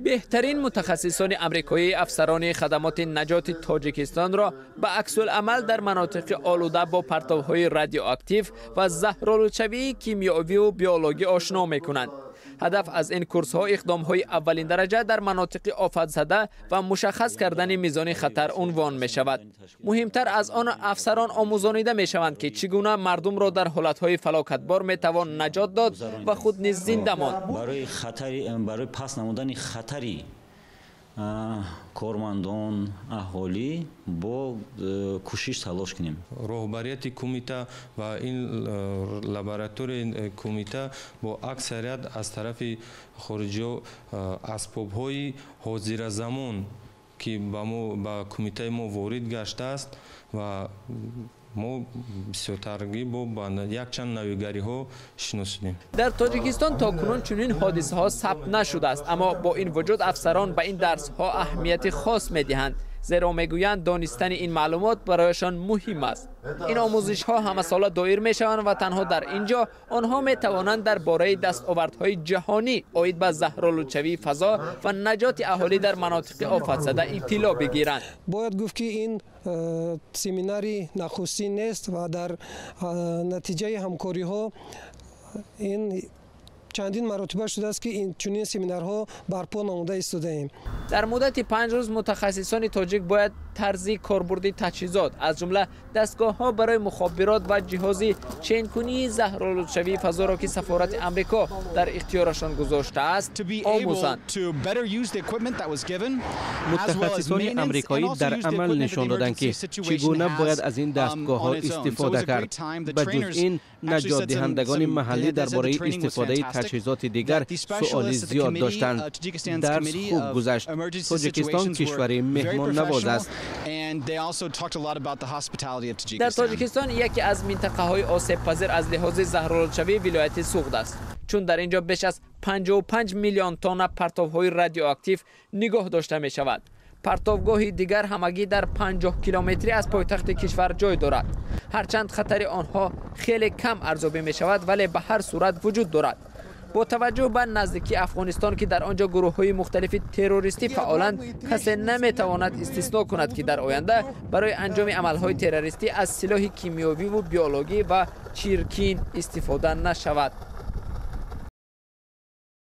Беҳтарин мутахассисони амрикоӣ афсарони хадамоти наҷоти Тоҷикистонро ба аксулъамал дар манотиқи олуда бо партовҳои радиоактив ва заҳролудшавии кимиёвию биологӣ ошно мекунанд. Ҳадаф аз ин курсҳо иқдомҳои аввалин дараҷа дар манотиқи офатзада ва мушаххас кардани мизони хатар унвон мешавад. Муҳимтар аз он, афсарон омӯзонида мешаванд, ки чӣ гуна мардумро дар ҳолатҳои фалокатбор метавон наҷот дод ва худ низ зинда монд. Барои паст намудани хатари кормандон, аҳолӣ бо кӯшиш талош кунем. Роҳбарияти кумита ва ин лабораторияи кумита бо аксарият аз тарафи хориҷиҳо асбобҳои ҳозиразамон, ки ба мо, ба кумитаи мо ворид гаштааст, ва мо бисёртаргӣ бо якчанд навигариҳо шинос шудем. Дар Тоҷикистон то кунун чунин ҳодисаҳо сабт нашудааст, аммо бо ин вуҷуд афсарон ба ин дарсҳо аҳамияти хос медиҳанд, зеро мегӯянд, донистани ин маълумот барояшон муҳим аст. Ин омӯзишҳо ҳамасола доир мешаванд ва танҳо дар ин ҷо онҳо метавонанд дар бораи дастовардҳои ҷаҳонӣ оид ба заҳролудшавии фазо ва наҷоти аҳолӣ дар манотиқи офатзада иттилоъ бигиранд. Бояд гуфт, ки ин семинари нахустин нест ва дар натиҷаи ҳамкориҳо ин чандин маротиба шудааст, ки чунин семинарҳо барпо намуда истодаем. Дар муддати 5 рӯз мутахассисони тоҷик бояд тарзи корбурди таҷҳизот, аз ҷумла дастгоҳҳо барои мухобирот ва ҷиҳози ченкунии заҳролудшавии фазоро, ки сафорати Амрико дар ихтиёрашон гузоштааст, омӯзанд. Мутахассисони амрикоӣ дар амал нишон доданд, ки чӣ гуна бояд аз ин дастгоҳҳо истифода кард. Ба ҷуз ин, наҷотдиҳандагони маҳаллӣ дар бораи истифодаи таҷҳизоти дигар суоли зиёд доштанд. Дарс хуб гузашт. Тоҷикистон кишвари меҳмоннавоз аст. Дар Тоҷикистон яке аз минтақаҳои осебпазир аз лиҳози заҳролудшавӣ вилояти Суғд аст, чун дар ин ҷо беш аз 55 миллион тонна партовҳои радиоактив нигоҳ дошта мешавад. Партовгоҳи дигар ҳамагӣ дар 50 километрӣ аз пойтахти кишвар ҷой дорад. Ҳарчанд хатари онҳо хеле кам арзёбӣ мешавад, вале ба ҳар сурат вуҷуд дорад. Бо таваҷҷӯҳ ба наздикии Афғонистон, ки дар он ҷо гурӯҳҳои мухталифи террористӣ фаъоланд, касе наметавонад истисно кунад, ки дар оянда барои анҷоми амалҳои террористӣ аз силоҳи кимиёвиву биологӣ ва чиркин истифода нашавад.